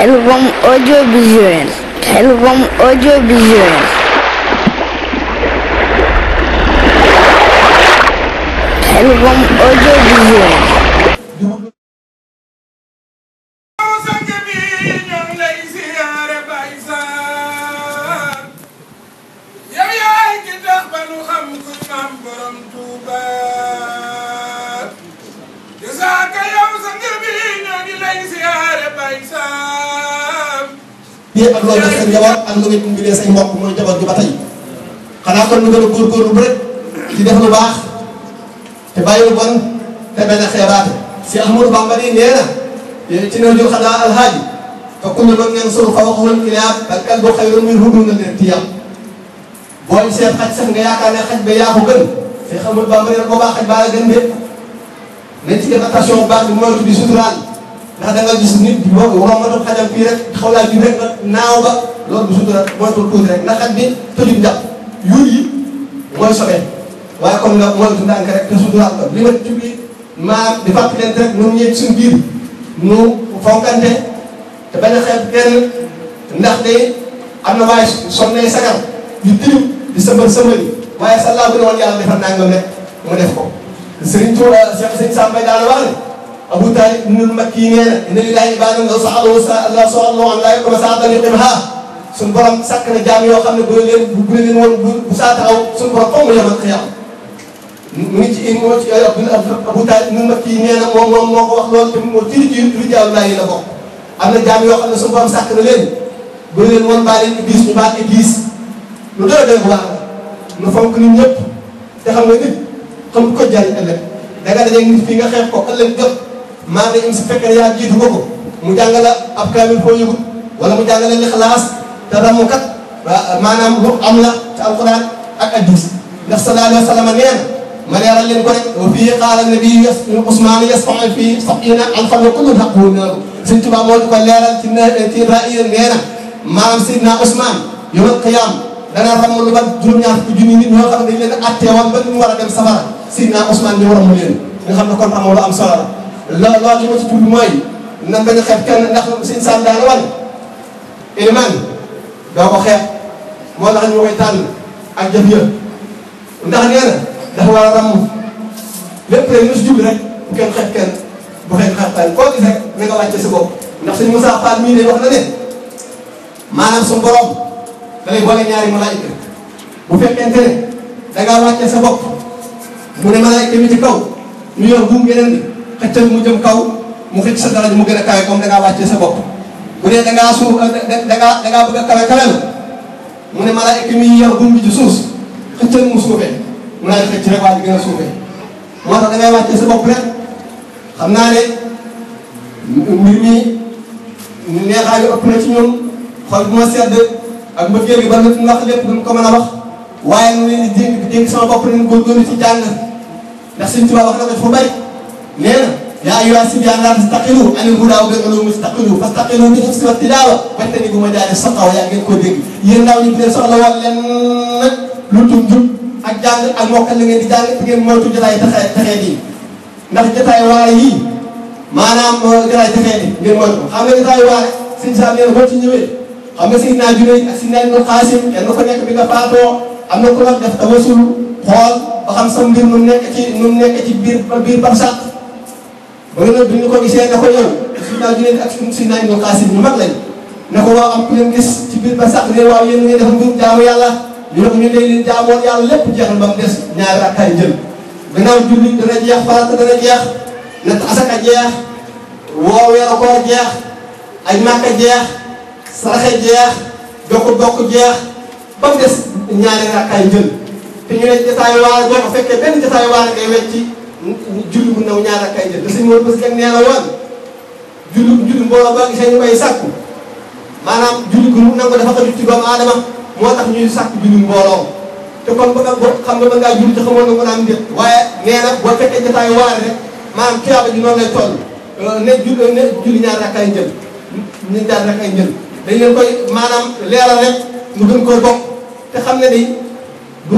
Khelcom audiovisuel. Khelcom audiovisuel. Khelcom audiovisuel. yéen ak loolu seen njaboot ak lu ngeen dimbalee say mbokk mooy njaboot gi ba tey xanaa kon ñu gën a góorgóorlu bu rek ci def lu baax te bàyyi lu bon te benn xeebaate si Ahmadou Bamba nee na ci ne jul xanaa alhaaji fa kullu man yansuru fa waxul ilaab bal kalbu xayrun minhu duna al-irtiyaab booy seet xaj sax nga yaakaar ne xaj ba yaa ko gën si Ahmadou Bamba nee na boobaa xaj baa la gën de nañ ci def attention bu baax di moytu di suturaal ndax da nga gis nit di rombatul xajam fii rek xawlaa bi rek naaw ba loolu du sutura moytul tuuti rek ndax xaj bi tëjul njàpp yuur yi mooy sobee waaye comme nga moytu ndànk rek te suturaal ko li ma ci biir maanaam di fàttalante rek ñun ñeeg suñu biir ñu fonkante te bañ a xeeb kenn ndax de am na waaye sonnee sagar yu tilim di sëmbali waaye sa laa bu ne woon yàlla defal nangam rek mu def ko Sëriñ Tuuba Sëriñ Samba daana wax ne Abu Taalib ibnul Makki nee na inna lillahi ibaadan law sa'aluhu an laa yakuna saa'atan yuqimha suñu borom sàkk na jaam yoo xam ne bu leen woon bu saa taxaw suñu borom foog mu yemal xiyam mu ngi ci Abu Taalib ibnul Makki nee na moom moo ko wax loolu te moo ci rijaalullaahi la bokk am na jaam yoo xam ne suñu borom sàkk na leen bu leen woon baa leen Iblis ñu baal Iblis lu doy doy bu baax nu fonk nit ñëpp te xam nga nit xam ko jariñ ëllëg da nga dajeeg nit fii nga xeeb ko ëllëg jot maa ngi si fekkee ne yaa jiitu ko mu jàngala ab kaamil foo yëgut wala mu jàngale lixlaas te ramukat maanaam lu am la ci alquran ak hadiis ndax sallallahu alayhi wa sallam nee na ma leeral leen ko rek wa fii qaala nabi Usmaan yasfa'u fii sab'iina alfan wa kullu haqquhu naaru Sëñ Tuubaa moo di ko leeral ci raaya nee na maanaam Seydina Usmaan yawmal qiyaam dana ram lu ba juróom-ñaar fukki junni nit ñoo xam ne dañ leen a atteewoon ba ñu war a dem safara Seydina Usmaan ñu war a mu leen nga xam ne kon amoo lu am solo la loolu li ma ci tudd mooy nan bañ a xeeb kenn ndax Sëñ Saam daana wan ilimaan doo ko xeeb moo tax ñu koy tànn ak jëf yëpp ndax nee na dafa war a ramm lépp rek ñu si jublu rek bu kenn xeeb kenn bu kenn xeeb kenn koo gis rek na nga wàcce sa bopp ndax Sëñ Moussa Fall mii de wax na ne maanaam suñu borom da lay boole ñaari malaayika bu fekkente ne da ngaa wàcce sa bopp mu ne malaayika mi ci kaw ñu yor buum yeneen bi xëccal mu jëm kaw mu xëcc sa dara mu gën a kawe comme da ngaa wàccee sa bopp bu dee da ngaa suuf da ngaa bëgg a kawe kawe la mu ne malaayika mi yor buum bi ci suuf xëccal mu suufee mu naan xëcc rek waa ji gën a suufee moo tax da ngay wàccee sa bopp rek xam naa ne mbir mi neexaay yu ëpp na ci ñun xol bu ma sedd ak mbëggeel gi ba nit ñu wax lépp duñ ko mën a wax waaye nu leen di dénk sama bopp nañu góorgóorlu ci jàng ndax Sëñ Tuubaa wax na ko fu bari nee na yaa ayyuhaa sibyaan laa tastaqilu anil hudaa wa bil uluumi istaqilu fastaqilu bil hifzi wat tilaawa wajtanibu majaalis saqaawa yaa ngeen ko dégg yéen ndaw ñi leen soxla woon leen nag lu tudd njub ak jàng ak mokkal la ngeen di jàng te ngeen moytu jotaay texee yi ndax jotaay waare yii maanaam jotaay texee yi ngeen moytu xam nga jotaay waare Sëñ Saam nee na boo ci ñëwee xam nga Seydina Junayd ak Seydina Ibnu Qaasim kenn ko nekk bi nga faatoo am na ku la def tawasul xool ba xam sa mbir nu nekk ci biir barsàq ba nga bi ñu ko gisee ne ko yow Seydina Junayd ak Seydina Ibnu Qaasim ñu mag lañ ne ko waaw am ku leen gis ci biir barsàq ne waaw yéen ngeen def mbir jaamu yàlla ñu ne ko ñu leen jaamoon yàlla lépp jeexal ba mu des ñaari rakkaay jël gannaaw julli dana jeex farata dana jeex natt asaka jeex woor weeru koor jeex aj Màkka jeex saraxe jeex bokk jeex ba mu des ñaari rakkaay jël te ñu ne jotaayu waara boo ko fekkee benn jotaayu waara ngay wecc ci julli bu ndaw ñaari rakkaay jël te suñu woon bés nee na woon julli mbooloo boo gisee ñu koy sàkku maanaam julli gu nangu dafa xajul ci doomu aadama moo tax ñuy sàkku julli mbooloo te kon ba nga xam nga ba ngaa julli te xamoon na ko naan déet waaye nee na boo fekkee jotaayu waara rek maanaam tuyaaba ji noonu lay toll ne julli ñaari rakkaay jël ñaari rakkaay jël dañ leen koy maanaam leeral rek mu gën koo bokk te xam ne day du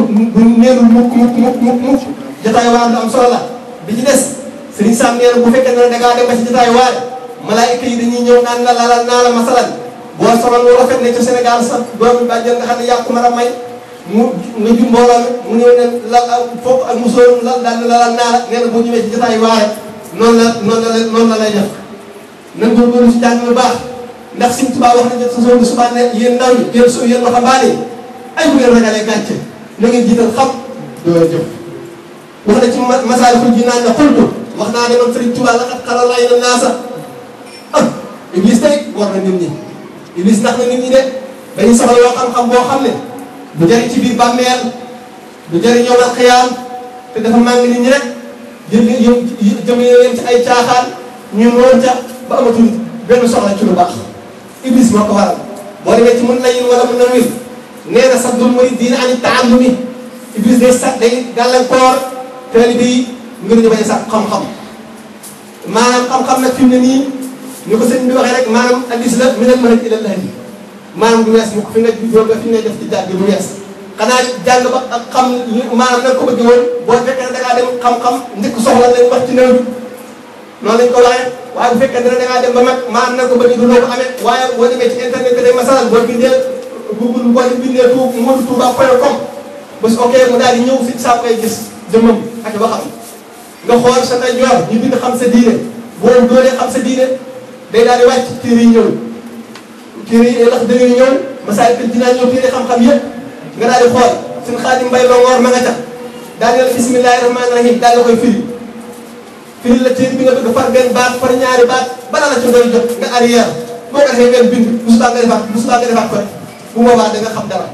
neelul mukk jotaay waare lu am solo la bi ci des Sëriñ Sam nee na bu fekkee ne da ngaa dem ba ci jotaay waare malaayika yi dañuy ñëw naan la lalal naa la masalan boo solal lu rafet ne ca Sénégal sax doomu bàjjen nga xam ne yaa ko mën a may mu nga ju mbooloo mu ñëw ne lal foofu ak musóor lal daal ne lalal naa la nee na boo ñëwee ci jotaay waare noonu la lay def nan góorgóorlu ci jàng lu baax ndax Sëñ Tuubaa wax nañu sa soog subaa ne yéen ndaw ñi yéen waxambaane yi ay bu ngeen ragalee gàcce na ngeen jiital xam doo jëf wax na ci Masaalikul Jinaan ne xultu wax naa ne man Sëriñ Tuubaa la xat xalal lay na naasa Iblis tey war na nit ñi Iblis ndax na nit ñi de dañuy soxla yoo xam-xam boo xam ne du jëriñ ci biir bàmmeel du jëriñ yowmal xiyaam te dafa màng nit ñi rek jëmee leen ci ay caaxaan ñu noon ca ba amatul benn soxla ci lu baax Iblis moo ko waral boo demee ci mun layin wala mun na wir nee na sax dul mooy diine ani taallumi Iblis day sax day gàllankoor taalibe yi ngir ñu bañ a sax xam-xam maanaam xam-xam nag fi mu ne nii ni ko sëñ bi waxee rek maanaam addis la minal mahdi ilal lahdi maanaam du wees mu ko fi nga juddoo ba fi nga def ci jàng du wees xanaa jàng ba ak xam maanaam na ko bëgg woon boo fekkee ne da ngaa dem xam-xam njëkk soxla lañ wax ci néew bi noonu lañ ko waxee waaye bu fekkee ne da ngaa dem ba mag maanaam na ko bëgg du loo ko amee waaye boo demee ci internet bi day masalal boo bindee Google boo bindee Modou.com bés ok mu daal di ñëw si saa koy gis jëmmam ak waxam nga xool sa ndeyjoor ñu bind xam sa diine boo doolee xam sa diine day daal di wàcc téere yi ñëw téere yi ndax dañuy ñëw Masaalikul Jinaan ñëw téere xam-xam yëpp nga daal di xool suñu Xaadim Mbay Longoor ma nga ca daal di la bismillaahi rahmaani rahiim daal la koy firi la téere bi nga bëgg far benn baat far ñaari baat bala la ci doy jot nga arrière boo ko defee benn bind bu subaa nga defaat ko bu boobaa da nga xam dara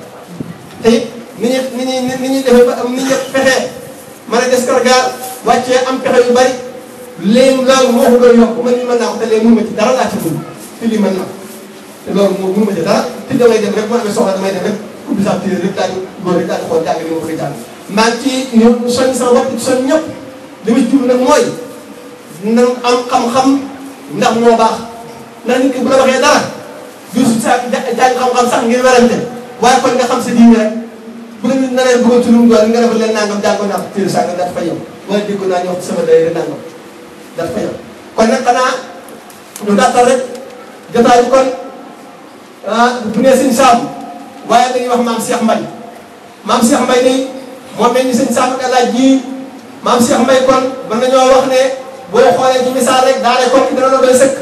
te it ni ñuy defee ba ni ñuy fexee mën a descargar wàccee am pexe yu bari léegi loolu moo ko doon yokk man mii mën naa ko te léegi mënu ma ci dara laa ci dund te lii mën na te loolu moom mënu ma ci dara te damay dem rek bu amee soxla damay dem rek ubbi saa téere rek daal di góor rek daal di xool jàng li ma koy jàng maa ngi ci ñu soññ sama bopp ci soññ ñëpp li ma ci jublu nag mooy nan am xam-xam ndax moo baax ndax nit ki bu la waxee dara du sa jàng xam-xam sax ngir werante waaye kon nga xam sa diine rek bu la nit naree bëggoon ci lu mu doon nga defal leen nangam jàngoon naa ko téere saa nga daal fa yem wala déggoon naa ñëw sama day rek nangam daal fa yem kon nag xanaa ñu gàttal rek jotaay bi kon bu nee sëñ Saam waaye dañuy wax maam Cheikh Mbaye maam Cheikh Mbaye day moom mel ni sëñ Saam ak alaaj ji maam Cheikh Mbaye kon mën nañoo wax ne boo xoolee ci misaal rek daara Kokki dana la doy sëkk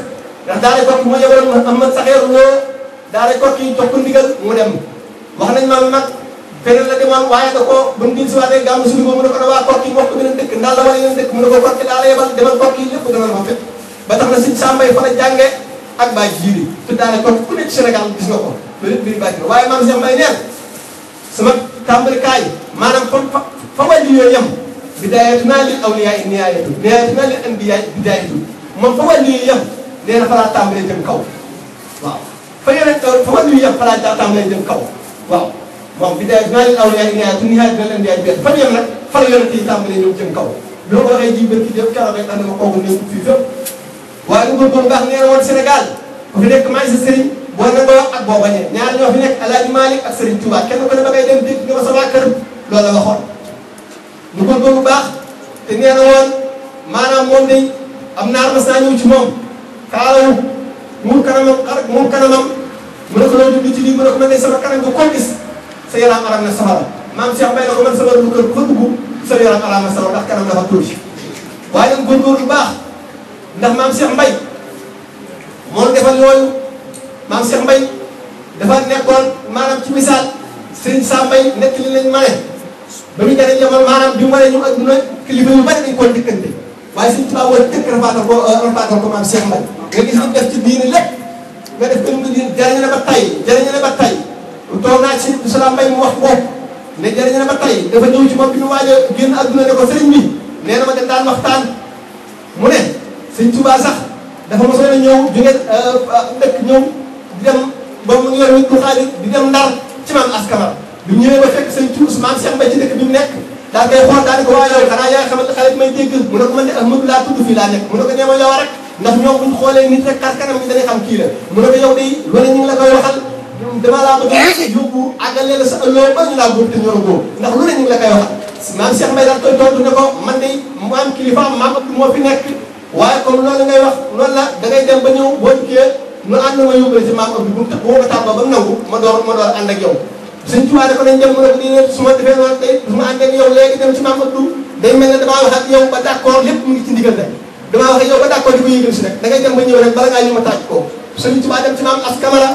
ndax daara Kokki moo yebaloon Ahmad Saxeer Lo daara Kokki jox ko ndigal mu dem wax nañ maam mag feneen la demoon waaye da ko bu ñu si waatee gàmmu suñu boobu mu ne ko ne waa Kokki wax ko beneen dëkk ndax la wala yeneen dëkk mu ne ko Kokki daa la yebal demal Kokki lépp dana la fa fekk ba tax na sëñ Saam Mbaye fa la jàngee ak Baay Jiili te daara Kokki ku nekk Sénégal gis nga ko loolu yëpp mbiri bàyyi na waaye maam Cheikh Mbaye neen sama tàmbalikaay maanaam fa wàllu yooyu yem bidaayatunaa lil awliyaa nihayatunaa lil anbiyaa bidaayatu moom fa wàllu yooyu yem nee na fa laa tàmbalee jëm kaw waaw fa wàllu yooyu yem fa laa tàmbalee jëm kaw waaw moom bidaayatunaa lil awliyaa nihayatunaa lil anbiyaa bidaayatu fa ñu yem nag fa la yonent yi tàmbalee ñëw jëm kaw loo ko waxee ji bërki jëm keroog rek ànd nga kooku néew fii fépp waaye lu góorgóorlu baax nee na woon Sénégal ku fi nekk maay sa sëriñ boo nangoo ak boo bañee ñaar ñoo fi nekk Alaaji Maalik ak Sëriñ Tuubaa kenn ku ne ba ngay dem dégg nga ma sama kër loolu la waxoon lu góorgóorlu bu baax te nee na woon maanaam moom day am naar mas naa ñëw ci moom kaalawu muur kanamam mu ne ko loolu dugg ci lii mu ne ko man de sama kanam nga ko gis sa yaram aram na safara maam Cheikh Mbaye na ko man sama lu kër ku fa dugg sa yaram aram na safara ndax kanam dafa tuuti waaye nag góorgóorlu bu baax ndax maam Cheikh Mbaye moo defal yooyu maam Cheikh Mbaye dafa nekkoon maanaam ci misaal Serigne Sam Mbaye nekk li lañ mane ba muy gën a jamono maanaam bi mu waree ñu adduna kilifa yu bari dañ koo dëkkante waaye Serigne Touba wala dëkk rafaatal ko maam Cheikh Mbaye nga gis ñu def ci diine lépp nga def ko ñu jariñ na ba tay toog naa ci Salaam Mbaye mu wax ko ne jariñ na ba tay dafa ñëw ci moom bi mu waaj a génn adduna ne ko sëriñ bi nee na ma dem daan waxtaan mu ne Serigne Touba sax dafa mosoon a ñëw jóge dëkk ñëw di dem ba mu ngi yor nit ku xaalis di dem Ndar ci maam Askamara bi mu ñëwee ba fekk sëñ Tuus maam Cheikh Mbaye ci dëkk bi mu nekk daal koy xool daal di ko waa yow xanaa yaa xamante xale bi may dégg mu ne ko man de Ahmadu laa tudd fii laa nekk mu ne ko neema yow rek ndax ñoom buñ xoolee nit rek kar kanam ñi dañuy xam kii la mu ne ko yow de lu ne ñu ngi la koy waxal dama laa bëgg yóbbu àggale la sa ëllëg ba ñu laa góob te ñoo góob ndax lu ne ñu ngi la koy waxal maam Cheikh Mbaye daal koy tontu ne ko man de mu am kilifa maam Abdou moo fi nekk waaye comme loolu ngay wax noonu la da ngay dem ba ñëw boo dikkee nu ànd ma yóbbale ci maam Abdou bu ma ko tàmboo ba mu nangu ma door ànd ak yow Sëñ Tuubaa da ko nañ dem mu ne ko nii su ma defee noonu day su ma ànd ak yow léegi dem ci maam Abdou day mel ne damaa wax ak yow ba d'accord lépp mu ngi ci ndigal rek damaa wax ak yow ba d'accord di ko yëgal si rek da ngay dem ba ñëw rek bala ngaa ñu ma tàcc ko Sëñ Tuubaa dem ci maam As Camara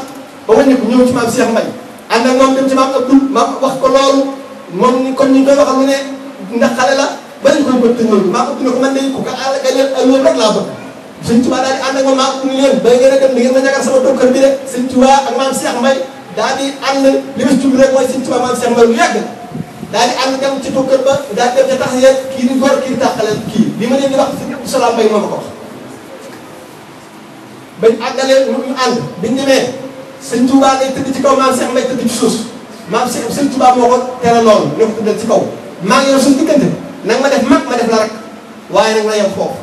ba wàññi ko ñëw ci maam Cheikh Mbaye ànd ak moom dem ci maam Abdou ma wax ko loolu moom ni kon ñu koy waxal mu ne ndax xale la ba lañ koy bëgg te ñëw maam Abdou ne ko man de ko àll ga leen loolu rek laa bëgg Sëñ Tuubaa daal di ànd ak moom maam Abdou ni leen ba ngeen a dem di ngeen ma ñagal sama doom kër bi de Sëñ Tuubaa ak maam Cheikh Mbaye daal di ànd li ma si tudd rek mooy Sëñ Tuubaa maam Cheikh Mbaye lu yàgg daal di ànd dem ci kër ba daal di dem ca tax yéen kii di góor kii di tàqaleel kii li ma leen di wax Sëñ Abdou Salaam Mbaye moo ma ko wax bañ àggalee ñu ànd biñ demee Sëñ Tuubaa day tëdd ci kaw maam Cheikh Mbaye tëdd ci suuf maam Cheikh Sëñ Tuubaa moo ko tere loolu ne ko tëddal ci kaw maa ngi yor suñu diggante nag ma def mag ma def la rek waaye nag na yem foofu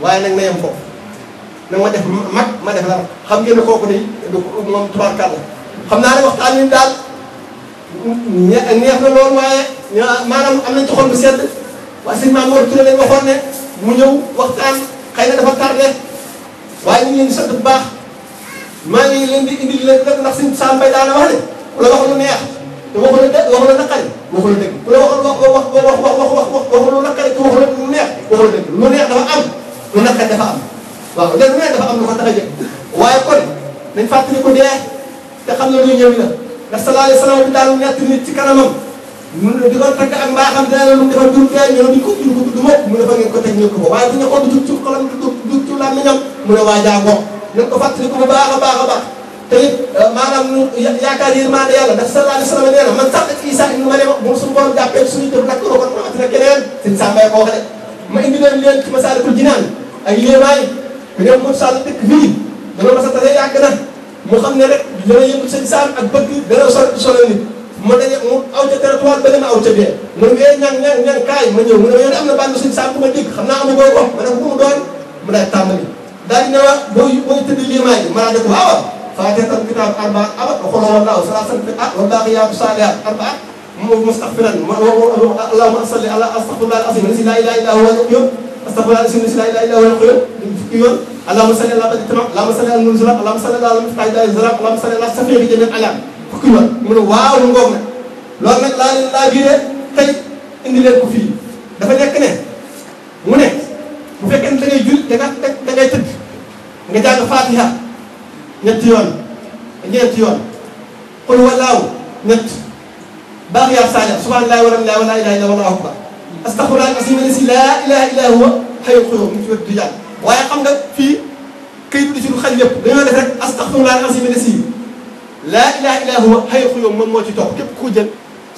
waaye nag na yem foofu nag ma def mag ma def la rek xam ngeen ne kooku day moom tubaarkàlla xam naa ne waxtaan wi daal neex na loolu waaye maanaam am nañ ci xol bu sedd waaye sëñ Maam Mor Touré lañ waxoon ne mu ñëw waxtaan xëy na dafa tardé waaye ñu ngi leen di sant bu baax maa ngi leen di indi leen rek ndax sëñ Sam Mbaye daana wax ne ku la wax lu neex te waxu la dëgg waxu la naqari waxu la dëgg ku la wax lu naqari te waxu la lu neex waxu la dëgg lu neex dafa am lu naqari dafa am waaw léegi lu neex dafa am lu ko tax a jëkk waaye kon nañ fàttali ko dee te xam ne luy ñëw la ndax sallallahu alayhi wa sallam bi daal ñett nit ci kanamam di ko tagg ak mbaaxam dina la lu defal jur dee ñoo duñ ko tudd mukk mu ne fa ngeen ko teg ñu ko waaye bu ñu ko du ci xolam du ci làmmiñam mu ne waa jàngoo nañ ko fàttali ko bu baax a baax a baax te it maanaam yaakaar yërmande yàlla ndax sallallahu alayhi wa sallam nee na man sax Isa ibn Maryam bu suñu borom jàppee suñu jëf nag ko kon rawatina keneen sëñ Sam Mbaye ko wax de ma indi leen ci Masaalikul Jinaan ak yéemaay ku ñëw Modou Sall dëkk fii dana ma sa tase yàgg na mu xam ne rek dana yëngu sëñ Sam ak bëgg dana solo nit mu daje mu aw ca territoire ba ma aw ca bee mu ne ñang kaay ma ñëw mu ne yow am na bànn sëñ Sam bu ma dégg xam naa amu boo ko ma ne ko bu mu doon mu daal tàmbali daal di ne wa booy tëdd liimaay bi ma ko waaw faatihatul kitaab arbaat abat wa qul huwallaahu salaasan wa baaqiyaatu saalihaat arbaat mustaghfiran allahumma salli ala astaghfirullah al-azim la ilaha illa huwa al-qayyum astaghfirullah al-azim la ilaha illa huwa al-qayyum fukki yoon allahumma salli ala badri tamam allahumma salli ala nur zulam allahumma salli ala miftahi dari zulam allahumma salli ala safihi jami alam fukki yoon mu ne waaw lu ngoog nag loolu nag laa leen laa biiree tey indi leen ko fii dafa nekk ne mu ne bu fekkee ne da ngay jul da ngay tëdd nga jàng fatiha ñetti yoon ñeenti yoon qul huwallaahu ñett baaqiyaat saalihaat subhaanallaahi walhamdulillaahi wa laa ilaaha illallaah wallaahu akbar astaghfirullaah al-aziim allazii laa ilaaha illaa huwa hayyul qayyuum mu ci wet di jàng waaye xam nga fii këyit bi di ci lu xaj lépp dañoo def rek astaghfirullaah al-aziim allazii laa ilaaha illaa huwa hayyul qayyuum moom moo ci topp képp ku jël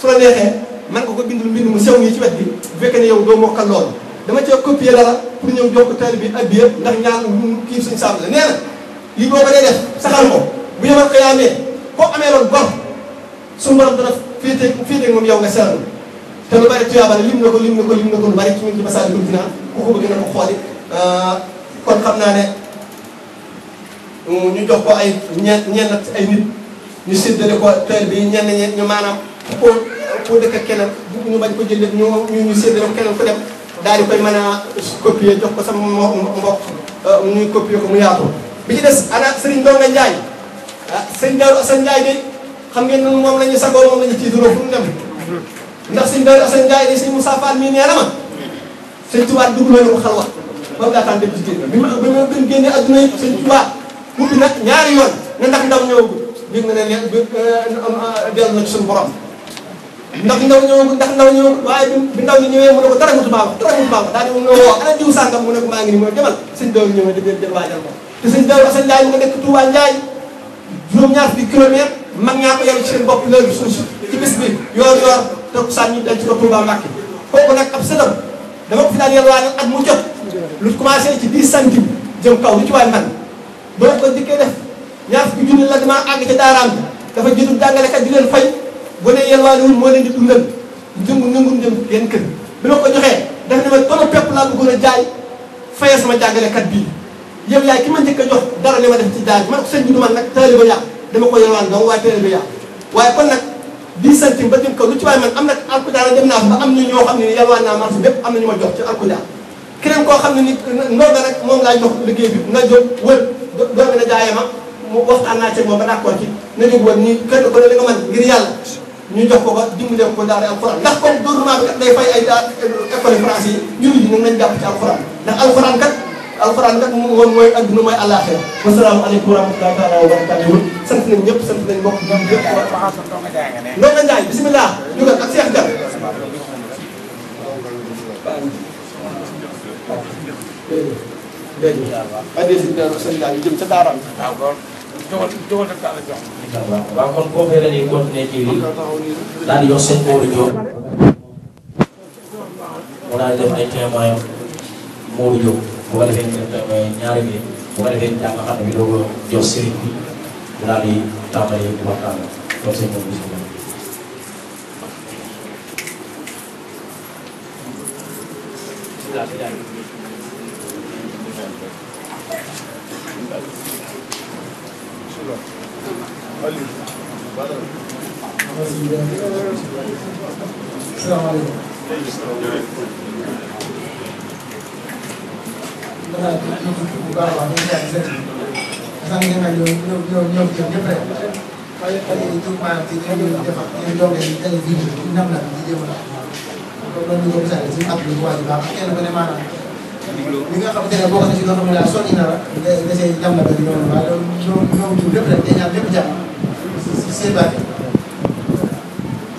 su la neexee mën nga ko bindul mbind mu sew nii ci wet bi bu fekkee ne yow doo mokkal loolu dama cee copier dara pour ñëw jox ko taalibe bi addiya ndax ñaan kii suñu Sam la nee na lii boo ko dee def saxal ko bu yemal xiyaamee koo amee loolu gor suñu borom dana féete moom yow nga seetlu te lu bari tuyaaba lim na ko lu bari ci ñun ci Masaalikul Jinaan ku ko bëgg na ko xooli kon xam naa ne ñu jox ko ay ñenn ay nit ñu séddale ko taalibe bi ñenn ñu maanaam pour dëkk keneen ñu bañ ko jëlee ñu séddale ko keneen ku dem daal di koy mën a copier jox ko sama mbokk ñuy copier ko mu yaatu. bi ci des ana Serigne Ndonga Ndiaye sëñ Darou Assane Ndiaye de xam ngeen ne moom la ñu sagoo moom la ñu tiituroo fu mu dem ndax sëñ Darou Assane Ndiaye de sëñ Moussa Fall mii nee na ma sëñ Touba dugg na ko xalwa ba mu daataan dem ci génn bi ma génnee adduna yi sëñ Touba ubbi nag ñaari yoon ne ndax ndaw ñëwagul dégg nga ne leen dellu na ci suñu borom. ndax ndaw ñëwagul waaye bi ndaw ñi ñëwee mu ne ko dara mutu baax daal di mu ne woo ana jiw sàngam mu ne ko maa ngi nii mu ne demal sëñ Darou ñëwee dëgg jël waajal ko te sëñ Darou Assane Ndiaye mu nga nekk Touba Ndiaye juróom-ñaar fukki kilomètre mag ñaa ko yàlla ci seen bopp léegi suuf ci bis bi yoor te sànni ñu dañ ci ko Touba Mbacke kooku nag ab sëlam dama ko fi daan yalwaane at mu jot lu commencé ci 10 centimes jëm kaw lu ci waay man boo ko dikkee def ñaar fukki junni la dama àgg ca daaraam bi dafa jëndul jàngalekat di leen fay bu ne yalwaanewul moo leen di dundal nangu jëm yenn kër bi ma ko joxee daf ne ma tono pepp laa bëggoon a jaay fayal sama jàngalekat bii yow yaay ki ma njëkk a jox dara li ma def ci daal man ko sëñ bi du man nag taaliba yàq dama ko yalwaan donc waaye taaliba yàq waaye kon nag 10 centimes ba jëm kaw lu ci waay man am nag alkudaan dem naa ba am ñu ñoo xam ne yalwaan naa marché bépp am na ñu ma jox ci alkudaan keneen koo xam ne nit ndonga rek moom laa jox liggéey bi nga jóg wër doomi na jaayama mu waxtaan naa ci moom ba d'accord ci na jóg wër ñi kenn ko ne li nga mën ngir yàlla ñu jox ko ba dimbale ko daara alxuraan ndax comme gouvernement bi kat day fay ay école français yi jullit ñi nag nañ jàpp ci alxuraan ndax alxuraan kat moom mooy adduna mooy àllaaxira wasalaamaaleykum wa rahmatullahi taala wa barakatuh sant nañ ñëpp sant nañ mbokk ñoom ñëpp Ndonga Ndiaye bisimilah jógal ak Cheikh Dia dégg nga addi si dara sëñ daal jëm ca daaraam waaw kon kooku la ñuy continuer ci lii daal di jox seen Modou Diop mu daal di def ay témoins Modou Diop bu ko defee ñu def ñaari bi bu ko defee jàng xam ne bi doo ko jox sëriñ bi mu daal di tàmbali waxtaan jox seen Modou bisimilah. li nga xamante ne bokk na ci loo xam ne daal soññi na la nga see jàmm la ba di ñëw waaye loolu ñoo tudd lépp rek day ñaan lépp jàmm si seen bàtte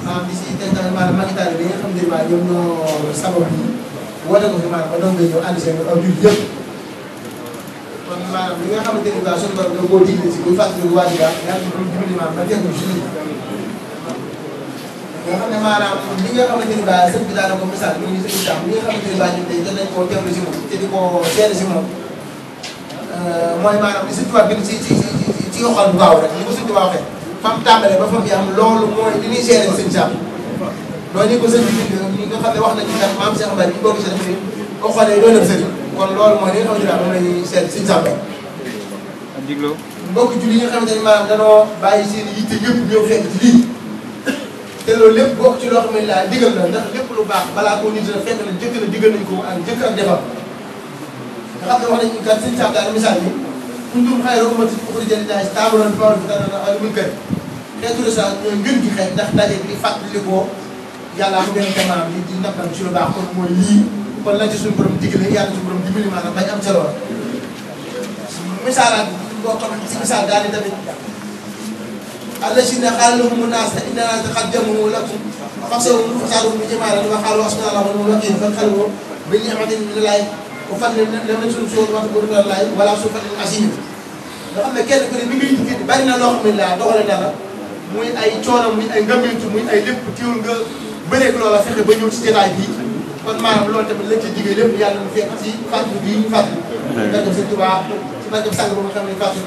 maanaam di si teg tamit maanaam magitaale bi nga xam ne maa ñoom ñoo sabab bi woote ko fi maanaam ba doon nga ñëw ànd seen aw jur yëpp kon maanaam li nga xamante ne daal suñu borom da koo digle si buy fàttali waa ji baax yaa ngi ko dimbali maanaam ba teg ko si nga xam ne maanaam li nga xamante ni ba sëñ bi daana ko misaal ñu ngi sëñ Sam li nga xamante ni ba ñun tey jot nañ koo teewlu si moom te di ko seede si moom mooy maanaam li sëñ Tuubaa bind ci xol bu gaaw rek li ko sëñ Tuubaa waxee fam tàmbalee ba fam bi am loolu mooy li ñuy seede sëñ Sam loolu ni ko sëñ bi bind ñi nga xam ne wax nañ ci kat maam Cheikh Mbaye ñu ko gisee dafa ni ko xoolee doon ak sëriñ kon loolu mooy li nga xamante ni moom la ñuy seede sëñ Sam mbokk julli yi nga xamante ni maanaam danoo bàyyi seen yitte yëpp ñëw fekk ci lii te loolu lépp bokk ci loo xam ne laa digal la ndax lépp lu baax balaa koo nit la fekk na jëkk na digal nañ ko ak jëkk ak defar nga xam ne wax nañu kat sëñ Sam daal misaal bi kuntum xayra ummatin uxrijat linnaasi ta'muruuna bil ma'ruufi wa tanhawna 'anil munkar xeetu de sa ñooy ngën gi xeet ndax daje bi di fàttali ko yàlla mu ngeen maanaam li di nappal ci lu baax kon mooy lii kon lañ ci suñu borom digle yàlla suñu borom dimbali maanaam bañ am ca lool misaalaat boo xam ne si misaal daal di tamit الذين قال لهم الناس إننا نتقدم لكم فخسروا فسادهم بجمالا وقالوا حسبنا الله ونعم الوكيل فانقلبوا بنعمة من الله وفضل لم ينسوا سوء ما تقول من الله ولا سوء فضل عظيم nga xam ne kenn ku ne mi ngi diggante bari na loo xam ne laa doxale dara muy ay coono muy ay ngëmmentu muy ay lépp teewul nga bëreeg loola fexe ba ñëw ci jotaay bii kon maanaam loolu tamit lañ ci diggee lépp yàlla na fekk ci fàttali bii ñu fàttali barkeb Sëñ Tuubaa ci barkeb sang ba nga xam ne fàttali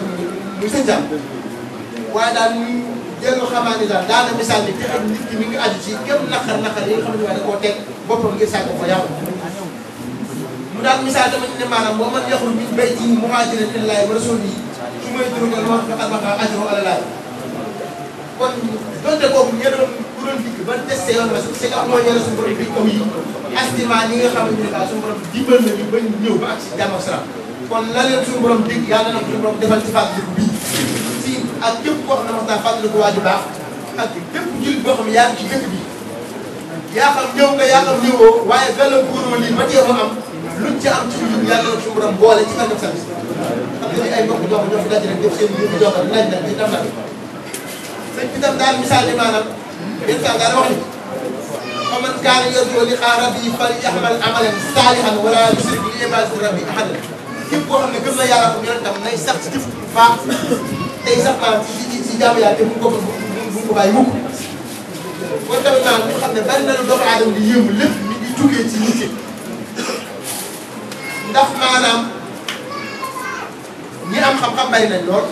muy Sëñ Sam waaye daal ñu dellu xamaa ni daal daana misaal ni fexe nit ki mi ngi aju ci képp naqar yi nga xam ne waaye da koo teg boppam ngir sàkk ko yàqu mu daal misaal tamit ne maanaam boo mën yaxul bi bay ci muhaajiran ilallaahi wa rasuulihi su may duru ko lu wax faqad waqa ajruhu ala llaah kon donte kooku ñe doon ku doon dikk ba testé yoon ma c'est que moo ñëw suñu borom bi kaw yi estimement ñi nga xamante ne daal suñu borom dimbal nañu ba ñëw ba ak si jàmm ak salaam kon la leen suñu borom dig yàlla na ko suñu borom defal ci fàttaliku bii si ak képp koo xam ne mos naa fàttaliku waa ju baax ak képp jullit boo xam ne yaa ngi ci dëkk bi yaa xam ñëw nga yaa xam ñëwoo waaye gàllankoor lii ba tee mu am luñ ci am ci lu yàlla na suñu borom boole ci kàddu service xam nga ni ay mbokk jox ñoo fi daje rek def seen biir jox nañ la di dem la sëñ bi tam daal misaal ni maanaam benn saa daal wax ni faman kaana yarjuu liqaa rabbihi falyaxmal amalan saalihan wala yushrik bi ibaadati rabbihi ahadan képp koo xam ne gëm na yàlla ko ñoom tam nay sax ci jëf baax tey sax maanaam ci jaamu yàlla te bu ko bàyyi mukk kon tamit maanaam ñu xam ne bari na lu doomu aadama di yëngu lépp mi ngi jugee ci nit ki ndax maanaam ñi am xam-xam bari nañ lool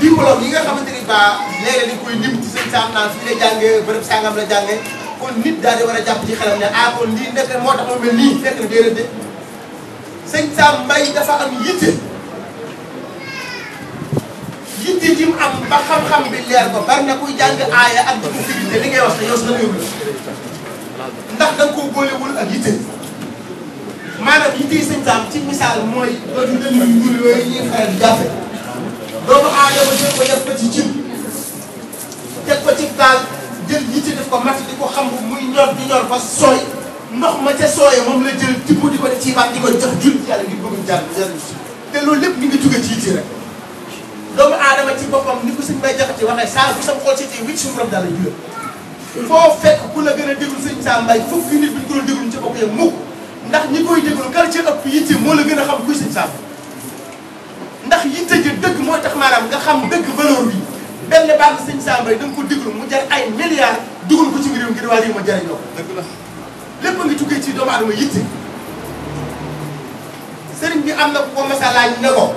diplôme yi nga xamante ni ba léeg-léeg dañ koy lim ci Sëñ Sam naan fii la jàngee bërëb sàngam la jàngee kon nit daal di war a jàpp ci xelam ne ah kon lii nekk moo tax mu mel nii fekk na déedéet de Sëñ Sam Mbaye dafa am yitte ji mu am ba xam-xam bi leer ko bari na kuy jàng aaya ak dugub bi te li ngay wax te yow sa yóbbu la ndax da nga koo boolewul ak yitte maanaam yi tey sëñ Sam ci misaal mooy dootu dënn yu ñuul yooyu ñuy faral di jàppe doomu aadama jël ko def ko ci cin teg ko ci gaal jël yitte def ko matt di ko xam muy ñor di ñor ba sooy ndox ma ca sooyee moom la jël tibb di ko def ci baat di ko jox jul yàlla ngir bëgg jàll te loolu lépp mi ngi jóge ci yitte rek doomu aadama ci boppam ni ko sëñ Bay Jaxate waxee saa bu sam xool si tey wicc suñu borom daal lay jula foo fekk ku la gën a déglu sëñ Sam Mbaye fukki nit bi ñu ko doon déglu ci bokk yee mukk ndax ñi koy déglu kar ci ëpp yitte moo la gën a xam kuy sëñ Sam ndax yitte ji dëgg mooy tax maanaam nga xam dëgg valeur bi benn baax sëñ Sam Mbaye da nga ko déglu mu jar ay milliards dugal ko ci réew ngir waa réew ma jariñoo dëgg la lépp a ngi tukkee ci doomu aadama yitte sëriñ bi am na ko masa laaj ne ko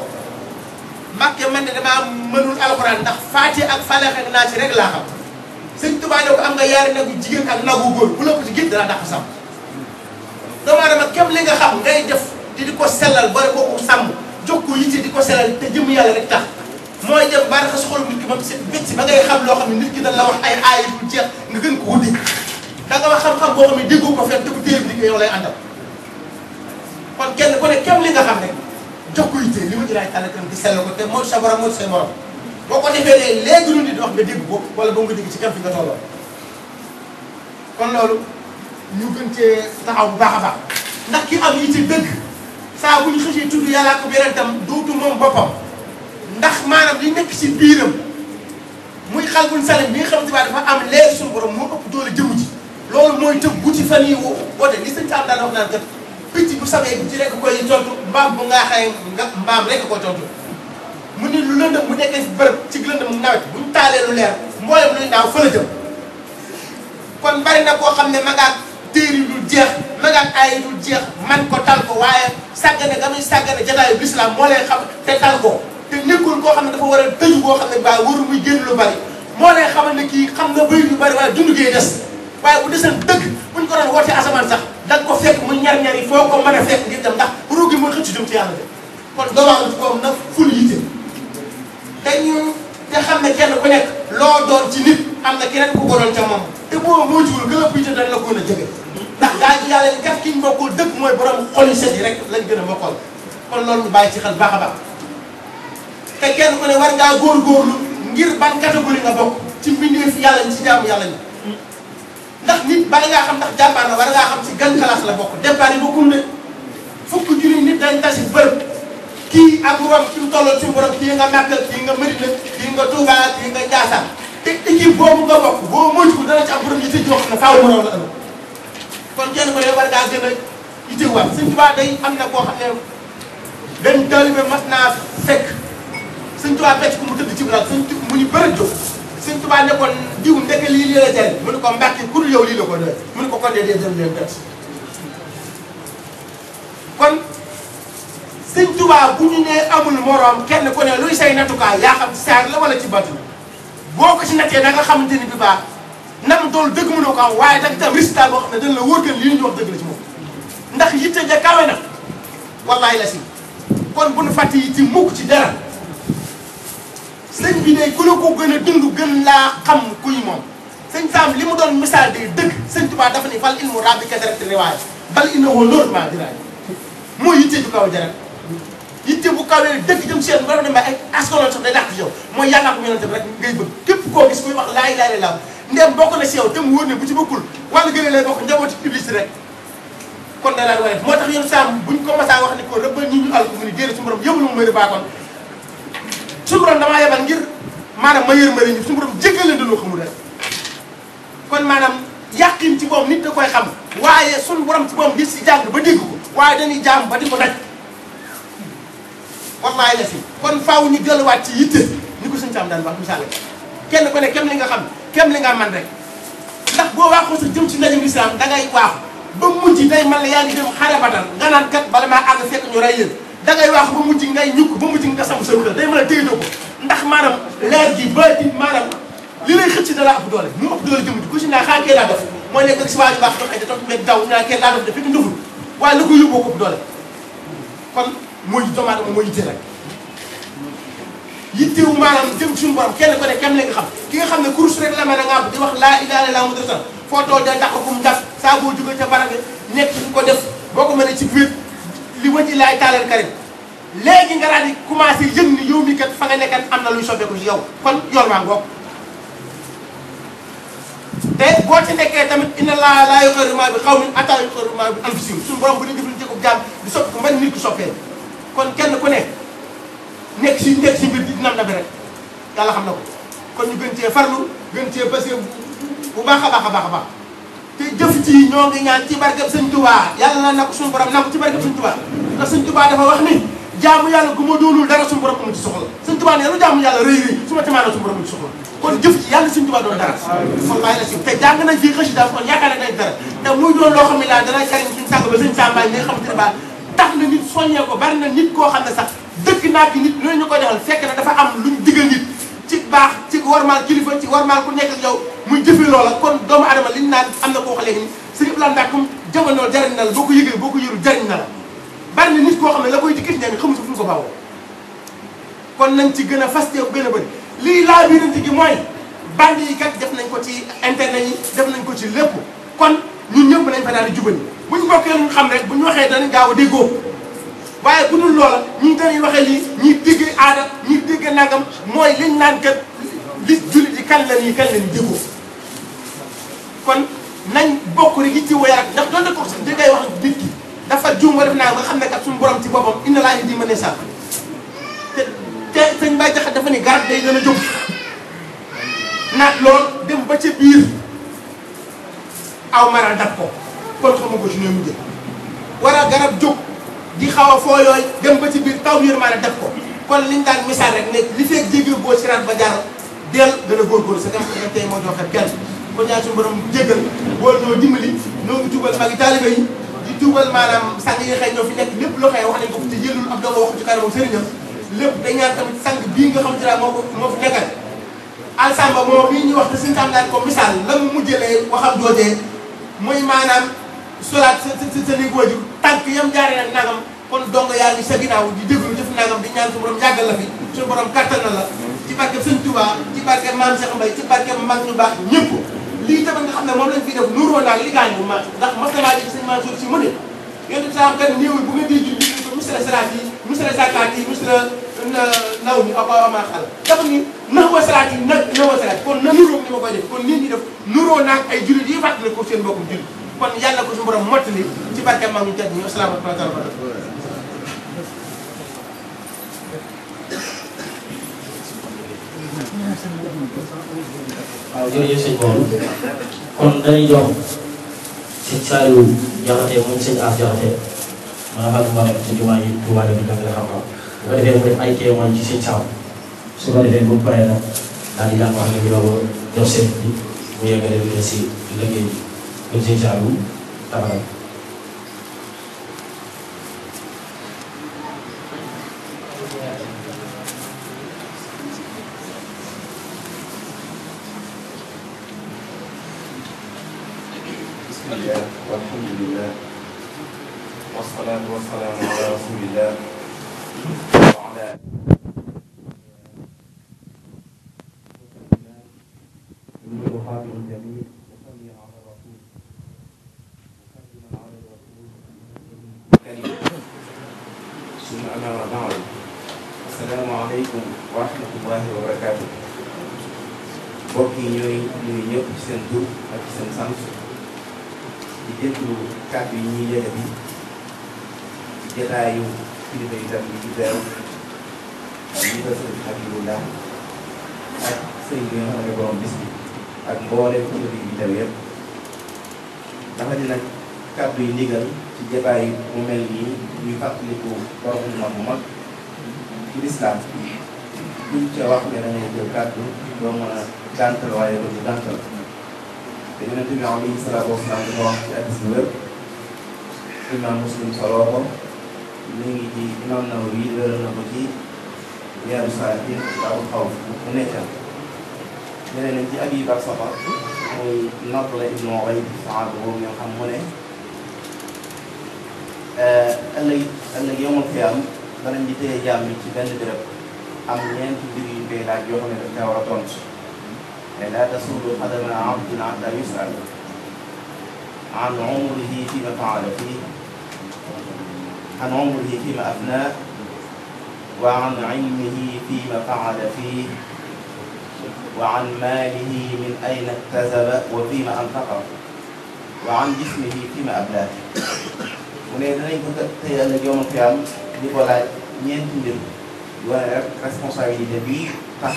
Mbàkke man ne damaa mënul alxuraan ndax faati ak faleex ak naa ci rek laa xam sëñ Tuubaa ne ko am nga yaari nagu jigéen ak nagu góor bu la ko ci gét dana dàq sàmm doomu aadama kem li nga xam ngay def di ko sellal bari kooku sàmm jox ko yitte di ko sellal te jëm yàlla rek tax mooy dem ba raxas xolu nit ki ba set bëcc ba ngay xam loo xam ne nit ki dañ la wax ay aay bu jeex nga gën ko wuti da nga wax xam-xam boo xam ne déggoo ko fekk te bu téer bi di yow lay àndal kon kenn ku ne kem li nga xam rek jox ko yitte li ma jëlaay tànn kanam di sell ko te mooy sa borom mooy say morom boo ko defee ne léegi lu nit wax nga dégg ko wala boo nga dégg ci kam fi nga tolloo kon loolu ñu gën cee taxaw bu baax a baax ndax ki am yitte dëgg saa bu ñu xësee tudd yàlla ko beneen tam dootu moom boppam ndax maanaam li nekk ci biiram muy xalbul salim bi nga xamante ne dafa am leer suñu borom moo ëpp doole jëmm ji loolu mooy tëb bu ci fan yi woote li sëñ Sam daan wax naan kat picc bu sabee ci rek koy tontu mbaam bu ngaa xaye nga mbaam rek koy tontu mu ni lu lëndëm mu nekkee si bërëb ci lëndëm nawet bu ñu taalee lu leer mboolem luy naaw fa la jëm kon bari na koo xam ne ma ngaat téer yi dul jeex ma ngaat ay dul jeex man ko tal ko waaye sàggane ga muy sàggane jataayu lislaam moo lay xam te tal ko te nekkul koo xam ne dafa war a tëju boo xam ne baa waru muy génn lu bari moo lay xamal ne kii xam na bëy yu bari waaye dund gee des waaye bu deseen dëgg buñ ko doon woote asamaan sax da nga ko fekk muy ñar-ñar yi foo ko mën a fekk ngir dem ndax ruugi mooy xëcc jëm ci yàlla de kon doomu ci koom nag ful yitte te xam ne kenn ku nekk loo doon ci nit am na keneen ku ko doon ca moom te boo moo jiwul gën a yitte dañ la ko gën a jege ndax gaa yi yàlla kat ki ñu bokkul dëkk mooy borom xol yi set yi rek lañ gën a bokkal kon loolu ñu bàyyi ci xel baax a baax te kenn ku ne war ngaa góorgóorlu ngir ban catégorie nga bokk ci mbindeef yàlla ñi ci jaamu yàlla ñi ndax nit bala ngaa xam ndax jàmbaar na war ngaa xam ci gan classe la bokk départ yi bokkul ne fukk junni nit dañ tasi bërëb kii ak morom fi mu tolloon suñu borom kii nga Màkka kii nga Madina kii nga Touba kii nga Ndiassane te équipe boobu nga bokk boo moytuwul dana ci am borom yitte joo xam ne faaw mënoon la ëllëg kon kenn ku ne war ngaa gën a yittewaat Sëñ Tuubaa day am na koo xam ne benn taalibe mas naa fekk Sëñ Tuubaa fekk ku mu tëdd ci biir mu ñu bëri jóg Sëñ Tuubaa ne ko diw ndeke lii la jëriñ mu ne ko Mbàkke ku dul yow lii la ko doy mu ne ko kon dee jël leen bett kon Sëñ Tuubaa bu ñu nee amul moroom kenn ku ne luy say nattukaay yaa xam ci saar la wala ci batu boo ko ci nattee da nga xamante ni bi baax nam dool dëgg mënoo ko am waaye da nga tam résultat boo xam ne dañ la wóor gën lii ñu wax dëgg la ci moom ndax yitte ja kawe na wallaahi la si kon bu nu fàtte yi ci mukk ci dara sëñ bi de ku la ko gën a dund gën laa xam kuy moom sëñ Sam li mu doon misaal de dëgg Sëñ Tuubaa dafa ni fal ilmu rabbika direct riwaaya bal innahu lourdement diraay mooy yitte ju kaw jarat yitte bu kawee dëgg jëm seen ba dem ay askanoon sax day dàq ci yow mooy yàlla ko yonente bi rek ngay bëgg képp koo gis kuy wax laa ilaaha illallaah ndem bokk na si yow te mu wóor ne bu ci bokkul wala gën a lay bokk njabooti iblis rek kon da laa war a def moo tax yoon Sam buñ ko masaa wax ni ko rëbbal ñi ñu àll ko mu ni déedéet suñu borom yëbul mu may rëbbaakoon suñu borom damaa yebal ngir maanaam ma yërmale ñu suñu borom jéggal leen dañoo xamul rek kon maanaam yàqin ci moom nit da koy xam waaye suñu borom ci moom di si jàng ba dégg ko waaye dañuy jaam ba di ko daj wallaahi la si kon faaw ñu delluwaat ci yitte ni ko Sëñ Sam daan wax misaal kenn ku ne kem li nga xam kem li nga man rek ndax boo waaxoo sa jëm ci ndajum lislaam da ngay waaxu ba mujj day man la yaa ngi dem xare Badar nga naan kat bala maa àgg fekk ñu rey leen da ngay waaxu ba mujj ngay ñukk ba mujj nga sam sa kër day mën a téye ko ndax maanaam leer gi ba di maanaam li lay xëcc da laa ëpp doole mu ëpp doole jëm ji ku si naa xaa kee laa def mooy nekk si waaju baax doxee da toog mbedd daw ñu naan kee laa def de fekk nduful waaye la ko yóbboo ko ëpp doole kon mooy doomu aadama mooy yitte rek yittewu maanaam jëm suñu borom kenn ko ne kem li nga xam ki nga xam ne kurus rek la mën a ngàmb di wax laa ilaaha illallaah Muhammadu rasuulullaah foo tool day dàq ko mu daf saa boo jógee ca barab nekk fi ko def boo ko mënee ci biir li wëcc laay taalal karim léegi nga daal di commencé yëg ni yow mi kat fa nga nekkan am na luy soppeeku ci yow kon yoon maa ngoog te boo ci nekkee tamit inna laa yughayyiru maa bi qawmin hattaa yughayyiru maa bi anfusihim suñu borom bu ñu defal ci ko jaam di soppi ko mën nit ku soppee kon kenn ku nekk si mbir di nam na bi rek yàlla xam na ko kon ñu gën cee farlu gën cee basé bu baax a baax a baax a baax te jëf ci ñoo ngi ñaan ci barkeb sëñ Tuubaa yàlla na ko suñu borom na ko ci barkeb sëñ Tuubaa ndax sëñ Tuubaa dafa wax ni jaamu yàlla gu ma doonul dara suñu borom amu ci soxla sëñ Tuubaa ne lu jaamu yàlla rëy rëy su ma tamaanoo suñu borom amu ci soxla kon jëf ci yàlla sëñ Tuubaa doon dara wallaay la si te jàng nañ fii xasida kon yaakaar nañ dara te muy doon loo xam ne laa dana jariñ suñu sàng ba sëñ Sàmbaay ne xamante ne ba tax na nit soññee ko bari na nit koo xam ne sax dëkk naa ki nit loolu ñu koy defal fekk na dafa am luñ digal nit ci baax ci warmaal kilifa ci warmaal ku nekk ak yow muy jëfee loola kon doomu adama liñ naan am na ko wax léegi ni sëñ Ibrahima Mbacke jamono jariñ na la boo ko yëgee boo ko yëru jariñ na la bari na nit koo xam ne la koy dikkati ñami xamu si fu ñu ko bawoo kon nañ ci gën a faste gën a bëri lii laa biirante gi mooy band yi kat def nañ ko ci internet yi def nañ ko ci lépp kon ñun ñëpp nañ fa daal di jubali bu ñu bokkee luñ xam rek bu ñu waxee danañ gaaw a déggoo waaye bu dul loola ñii dañuy waxee lii ñii déggee aada ñii déggee nangam mooy liñ naan kat li jullit yi kan la nii déggoo kon nañ bokk rek yi ci wéyaat ndax doon na ko sax di ngay wax nit ki dafa juum def naa nga xam ne kat suñu borom ci boppam inna laa yahdi man yashaa te sëñ Baye Jaxate dafa ni garab day gën a jóg naat lool dem ba ca biir aw mara dab ko kon xamu ko ci ñoom mujjee war a garab jóg di xaw a foo yooyu dem ba ci biir taw bi yërmaane def ko kon liñ daan misaal rek ne li fekk jéggi boo siraat ba jaar deel gën a góorgóorlu sa gam nga tey moo joxe kenn kon ñaan suñu borom jéggal bool ñoo dimbali ñoo ngi tuubal magi taalibe yi di tuubal maanaam sang yi xëy ñoo fi nekk lépp loo xëy wax nañ ko te yëlul ab doo wax ci kanamu sëriñam lépp dañ ñaan tamit sang bii nga xam te daa moo fi nekkal alsamba moo mii ñu wax te suñu tam daan ko misaal la mu mujjëlee waxam joojee muy maanaam solaat sa néeg waajur tànk yam jaaree nag nangam kon dong yaa ngi sa ginnaaw di déglu def nangam di ñaan suñu borom yàggal la fi suñu borom kattan na la ci barke Sëñ Tuubaa ci barke Maam Cheikh Mbaye ci barke mag ñu baax ñëpp lii tamit nga xam ne moom lañ fiy def nuuroo naag li gaañ bu ma ndax mas namaa ji sëñ Mansour si mu ne yéen saa kat néew bu ngeen di julli ko misra salaat yi misra zakaat yi misra naw mi ama xal dafa ni nawa salaat yi nawa salaat kon na nuróo ni ma koy def kon nit ñi def nuróo naag ay jullit yi fàttali ko seen mbokkum jullit kon yàlla ko suñu borom mottali ci barke mag ñu tedd ñi asalaamaaleykum wa rahmatulah. waaw jërëjëf sëñ Maodo kon dañuy jox sëñ Saliou Diakhaté moom sëñ As Diakhaté maanaam ak mbaram ci jumaa yi Tuubaa bi jàngale xam-xam bu ko defee mu def ay témoin ci sëñ Sam su ko defee bu paree nag daal di jàng wax ne bi doog a jox sëñ bi mu yeggale lu si liggéey bi kon sëñ Saliou tabaram bismillah walhamdulillah wasalaatu wasalaamu ala rasulillah wa ala xaatim jamil musalli ala rasul musalliman ala rasul karim summa amma ba'du assalaamu aleykum wa rahmatullahi wa barakatuh mbokk yi ñooy nuyu ñëpp ci seen tur ak ci seen sant di déglu kàddu yi ñuy yëkkati ci jotaayu kilifa yi tam yi ci teew ñi ko sëriñ Habibullah ak sëriñ bi nga xam ne borom bis bi ak mboolem kilifa yi teew yëpp dafa di nag kàddu yi ndigal ci jotaay mu mel nii ñuy fàttaliku borom bu mag ci lislaam buñ ca wax ne da ngay jël kàddu doo mën a gàntal waaye doo ci gàntal te Yonent bi alayhi salaatu wa salaam dafa wax ci hadiis bu wér imaam Muslim soloo ko mi ngi ci imaam Nawawi wéral na ko ci Riyaadu Saalihiin baabul xawf mu nekkal ñeneen nañ ci Abi Barsata muy Nadla ibnu Ubayd sahaaba boobu nga xam mu ne ëllëg yawmal qiyaama danañ di téye jaam bi ci benn béréb am ñeenti mbir yu ñu koy laaj yoo xam ne daf caa war a tontu te laa tasuulu qadama abdin hattaa yus'al an umrihi fiimaa fa'ala fiihi عن عمره فيما أفناه وعن علمه فيما فعل فيه وعن ماله من أين اكتسب وفيما أنفقه وعن جسمه فيما أبلاه mu ne danañ ko tey ëllëg yawmal qiyaam di ko laaj ñeenti mbir yu wane rek responsabilité bii tax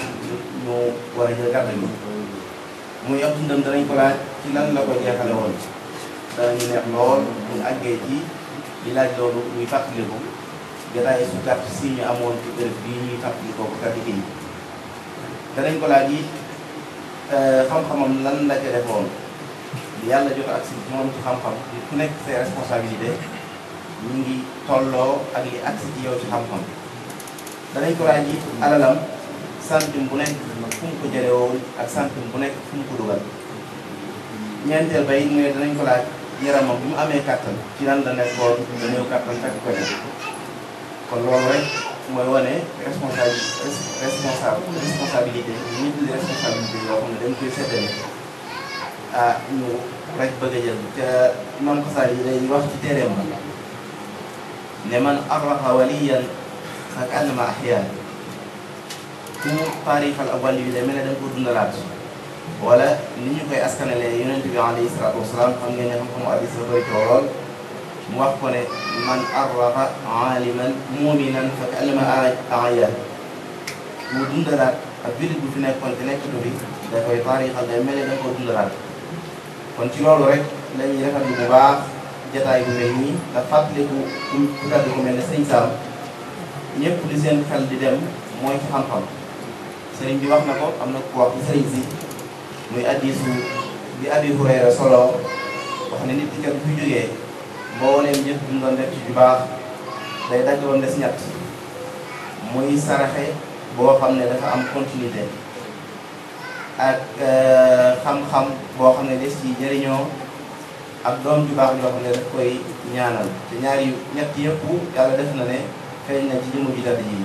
ñu war a jël gàtt gi muy ab dundam danañ ko laaj ci lan la ko jeexale woon danañu neex lool buñ àggee ci di laaj loolu muy fàttaliku jotaay su gàtt si ñu amoon ci bërëb bii ñuy fàttalikoo ko kàddu gi danañ ko laaj yi xam-xamam lan la ca defoon yàlla jot ak si moom ci xam-xam ku nekk ses responsabilité ñu ngi tolloo ak li agsi ci yow ci xam-xam danañ ko laaj yi alalam centime bu nekk fu mu ko jëlee woon ak centime bu nekk fu mu ko dugal ñeenteel bay mu ne danañ ko laaj yaramam bi mu amee kàttan ci lan la nekkoon da néew kàttan fekk ko ne kon loolu rek mooy wane responsabilité ñu tuddi responsabilité yoo xam ne dañ koy seddale ñu rek bëgg a jël te noonu xasaar yi day wax ci téeréem ba ne man arraxa waliyan ak annama axyaan ku mu taarifal ak wàllu yi day mel ne dañ ko dundalaat wala ni ñu koy askanalee yonent bi alayhi salaatu wasalaam xam ngeen ne xam-xamu hadiis la koy toolool mu wax ko ne man arraxa aaliman muminan fa annama axyaan mu dundalaat ak jullit bu fi nekkoon te nekkatu fi da koy taarixal day mel ne dañ ko dundalaat kon ci loolu rek la ñuy rafetlu bu baax jataay bu mel nii ndax fàttaliku ku tàgg ko mel ne sëñ Sam ñëpp li seen xel di dem mooy ci xam-xam sëriñ bi wax na ko am na ku wax ci sëriñ si muy hadiisu bi Abi Hurayra solo wax ne nit ki kat bu fi jógee mbooleem jëf bi mu doon def ci bu baax day dagg woon des ñett muy saraxe boo xam ne dafa am continuité ak xam-xam boo xam ne des ci jëriñoo ak doom ju baax yoo xam ne daf koy ñaanal te ñaari ñett yëpp yàlla def na ne feeñ na ci jëmm ji tedd ji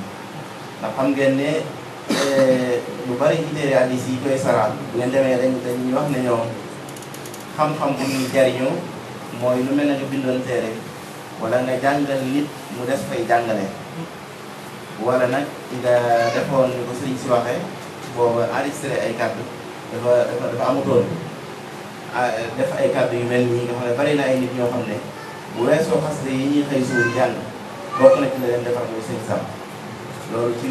ndax xam ngeen ne lu bari ci téere hadiis yi koy saraal bu ngeen demee dañuy wax ne ñoom xam-xam bu ñuy jariñoo mooy lu mel ne nga bindoon téere wala nga jàngal nit mu des fay jàngale wala nag nga defoon ni ko sëriñ si waxee booba enregistré ay kàddu dafa amutoon def ay kàddu yu mel nii nga xam ne bari na ay nit ñoo xam ne bu weesoo xasida yi ñuy xëy suur jàng bokk na ci la leen defar muy sëñ Sam loolu ci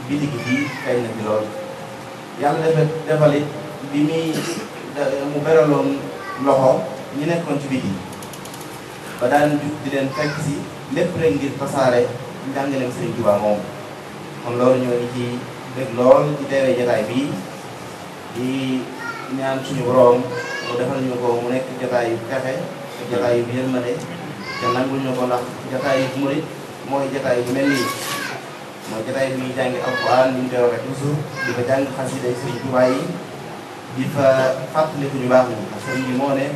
bitig bii xëy na ci loolu yàlla defal it bi muy mu beraloon loxo ñu nekkoon ci biti ba daan jug di leen fekk si lépp rek ngir tasaare njàngaleem Sëriñ Tuubaa moom kon loolu ñoo ngi ci dëgg lool ci teewee jotaay bii di ñaan suñu borom mu defal ñu ko mu nekk jotaay yu texe jotaay yu yërmande te nangul ñu ko ndax jotaay yu murit mooy jotaay yu mel nii mooy jotaay bi ñuy jàngi alquran ni ñu koy waxee toujours di fa jàng xasida Sëriñ Tuubaa yi di fa fàttaliku ñu baax ñi sëriñ bi moo ne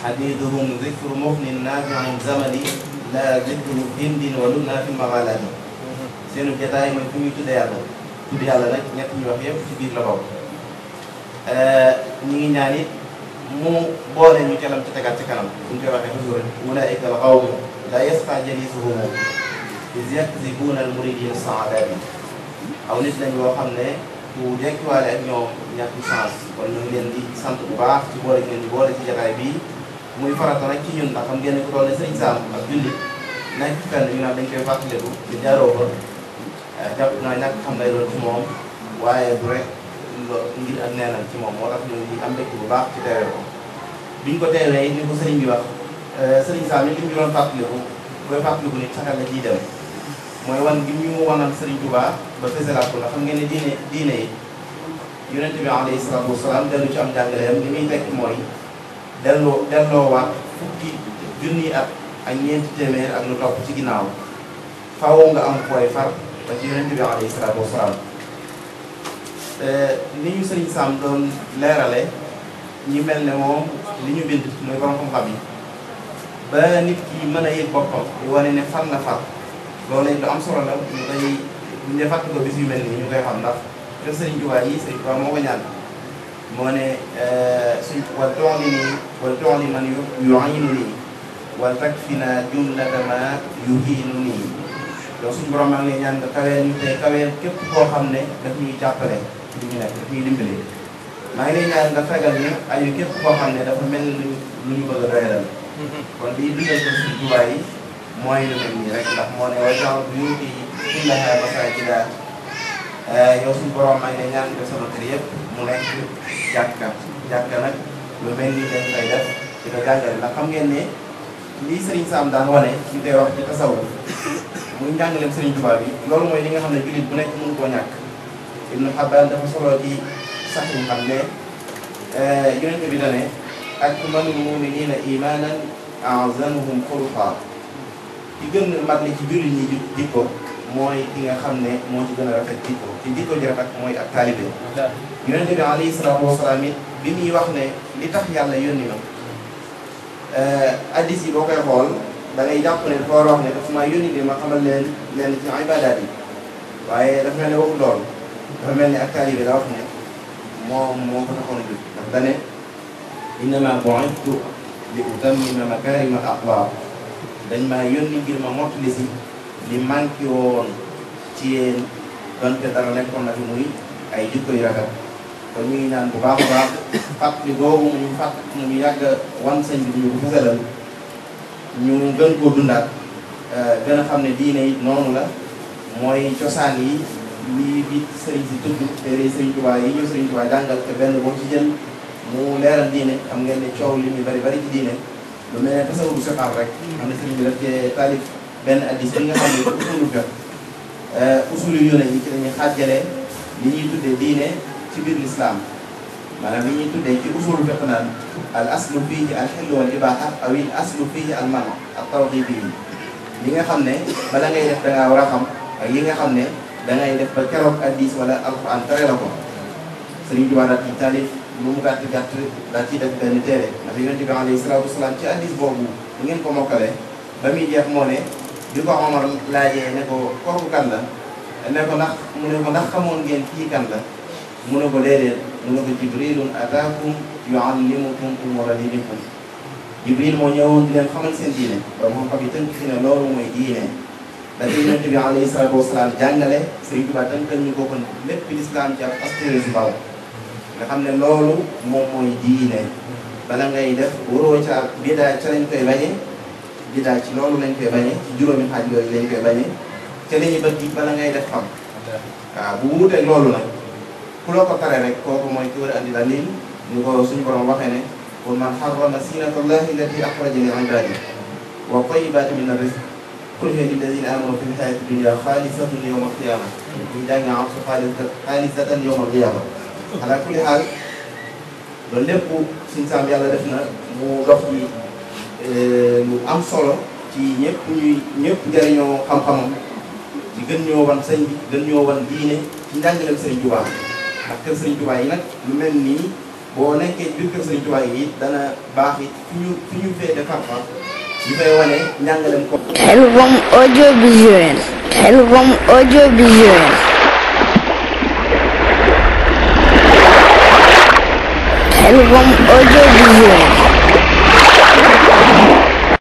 hadiiduhum zikru muxnin naafi'in zamani la zikru hindin wa lubna fi maqalaati seenu jotaay mooy fu ñuy tudde yàlla tudd yàlla nag ñett ñu wax yëpp ci biir la bokk ñi ngi ñaan it mu boole ñu telam ci tegaat ci kanam fu ñu koy waxee toujours ulaa'ika al qawmu la yasqa jalisuhum iz yakzibuuna al muridin saadaati aw nit lañ boo xam ne ku dekkiwaale ak ñoom ñàkk chance kon ñu ngi leen di sant bu baax ci boole ngeen di boole ci jotaay bii muy farata nag ci ñun ndax xam ngeen ne ku doon ne Sëriñ Sam ak jullit nekk fenn ñu naan dañ koy fàttaliku di jaaroo ko jàpp naa ñàkk xam lay doon ci moom waaye du rek ngir ak neenal ci moom moo tax ñu ngi am mbégte bu baax ci teewee ko biñ ko teewee ni ko sëriñ bi wax Sëriñ Sam yi li ñu doon fàttaliku booy fàttaliku nit saxal la ciy dem mooy wan gi ñu wanal Sëriñ Tuubaa ba fësalaat ko ndax xam ngeen ne diine yi yonent bi alayhi salaatu wasalaam dellu ci am jàngaleem li muy tekki mooy delloowaat fukki junni at ak ñeenti téeméer ak lu topp ci ginnaaw faaw nga am fooy far ba ci yonent bi alayhi salaatu wasalaam ni ñu Sëriñ Sam doon leerale ñi mel ne moom li ñu bind mooy borom xam-xam yi ba nit ki mën a yëg boppam di wane ne fan la far loolu lu am solo la ñu koy bu ñu fàttali ko bis yu mel nii ñu koy xam ndax kër Sëriñ Tuubaa yi Sëriñ Tuubaa moo ko ñaan moo ne suñ wal tool yi nii wal tool yi man yu ayinu nii wa takfina jumlata ma yuhiinuni yow suñu borom maa ngi lay ñaan nga kaweel ñu tey kaweel képp koo xam ne daf ñuy jàppale ci li ñu nekk daf ñuy dimbali maa ngi lay ñaan nga fegal ñu ayu képp koo xam ne dafa mel ni lu ñu bëgg a doyalal kon lii dundal ko suñu Tuubaa yi mooy lu mel nii rek ndax moo ne waj'al buyuuti kullahaa masaajida yow suñu borom maa ngi lay ñaan nga sama kër yëpp mu nekk jàkka nag lu mel nii dañ koy def di ko jàngale ndax xam ngeen ne lii Serigne Sam daan wane ñu koy wax ci tasawuf muy njàngaleem Serigne Touba bi loolu mooy li nga xam ne jullit bu nekk mënu koo ñàkk Ibnu Xabbaan dafa solo ci sax ñu xam ne yonent bi dane akmalul mu'miniina imaanan a'zamuhum xuluqan ki gën a mat li ci jullit ñi jikko mooy ki nga xam ne moo ci gën a rafet jikko ci jikko ji rafet mooy ak taalibe yonent bi alayhi salaatu wasalaam it bi muy wax ne li tax yàlla yónni na addis yi boo koy xool da ngay jàpp ne dafa war a wax ne dafa maa yónni de ma xamal leen ci ibaadaat yi waaye dafa mel ne waxu loolu dafa mel ne ak taalibe la wax ne moo ko taxoon a jóg ndax dane innamaa bu'ithtu li utammima makaarima al-axlaaq dañ maa yónni ngir ma mottali si li manqué woon ci yéen donte dara nekkoon na fi muy ay jikko yu rafet kon ñu ngi naan bu baax a baax fàttali boobu ñu yàgg wan sëñ bi ñu ko fasalal ñu gën koo dundaat gën a xam ne diine it noonu la mooy cosaan yi lii bi sëriñ si tudd téere sëriñ Tuubaa yi ñu sëriñ Tuubaa jàngal te benn boo ci jël mu leeral diine xam ngeen ne coow li ñu bari ci diine lu mel ne tasawudu sixaar rek xam ne sëriñ bi daf cee taalif benn addis bi nga xam ne usulu jot usulu yu ne yi ci lañuy xaajale li ñuy tuddee diine ci biir lislaam maanaam li ñuy tuddee ci usulu fiqh naan al aslu fiihi al hillu wal ibaaha aw al aslu fiihi al manu ak tawqifi yi li nga xam ne bala ngay def da ngaa war a xam ak yi nga xam ne da ngay def ba keroog addis wala alquran tere la ko Sëriñ Tuubaa daal ci taalif lu mu gàtt daal ci def benn téere ndax yonent bi alayhi salaatu wasalaam ci addis boobu bu ngeen ko mokkale ba muy jeex moo ne bi ko Omar laajee ne ko kooku kan la ne ko ndax xamoon ngeen kii kan la mu ne ko déedéet mu ne ko Jibrilun ataakum yuallimukum umura dinikum Jibril moo ñëwoon di leen xamal seen diine ba moom xam yi tënk fi ne loolu mooy diine dafa yonent bi alayhi salaatu wasalaam jàngale Sëriñ Tuubaa tënkal ñu ko kon lépp lislaam ci ab astéri si mbaw nga xam ne loolu moom mooy diine bala ngay def waroo ca bidaa ca lañ koy bañe bidaa ci loolu lañ koy bañe ci juróomi xaaj yooyu lañ koy bañe ca li ñu bëgg bala ngay def xam waaw bu wuuteeg loolu nag ku la ko tare rek kooku mooy ki war a andi dalil ñu ko suñu borom waxee ne qul man harrama zinatallahi allati akhraja li ibadihi wa tayyibati min ar-rizq qul hiya lilladhina amanu fil hayati dunya khalisatan yawma al-qiyamah ñu jàngi am su khalisatan yawma al-qiyamah ala kulli haal loolu lépp suñu saam yàlla def na mu dox ci lu am solo ci ñëpp jëriñoo xam-xamam ci gën ñoo wan sëñ bi gën ñoo wan diine ci njàngaleem Sëriñ Tuubaa ndax kër Sëriñ Tuubaa yi nag lu mel nii boo nekkee ci biir kër Sëriñ Tuubaa yi dana baax it fi ñu féete xam-xam ñu koy wane njàngaleem ko. Khelcom audiovisuel. Khelcom audiovisuel. Khelcom audiovisuel.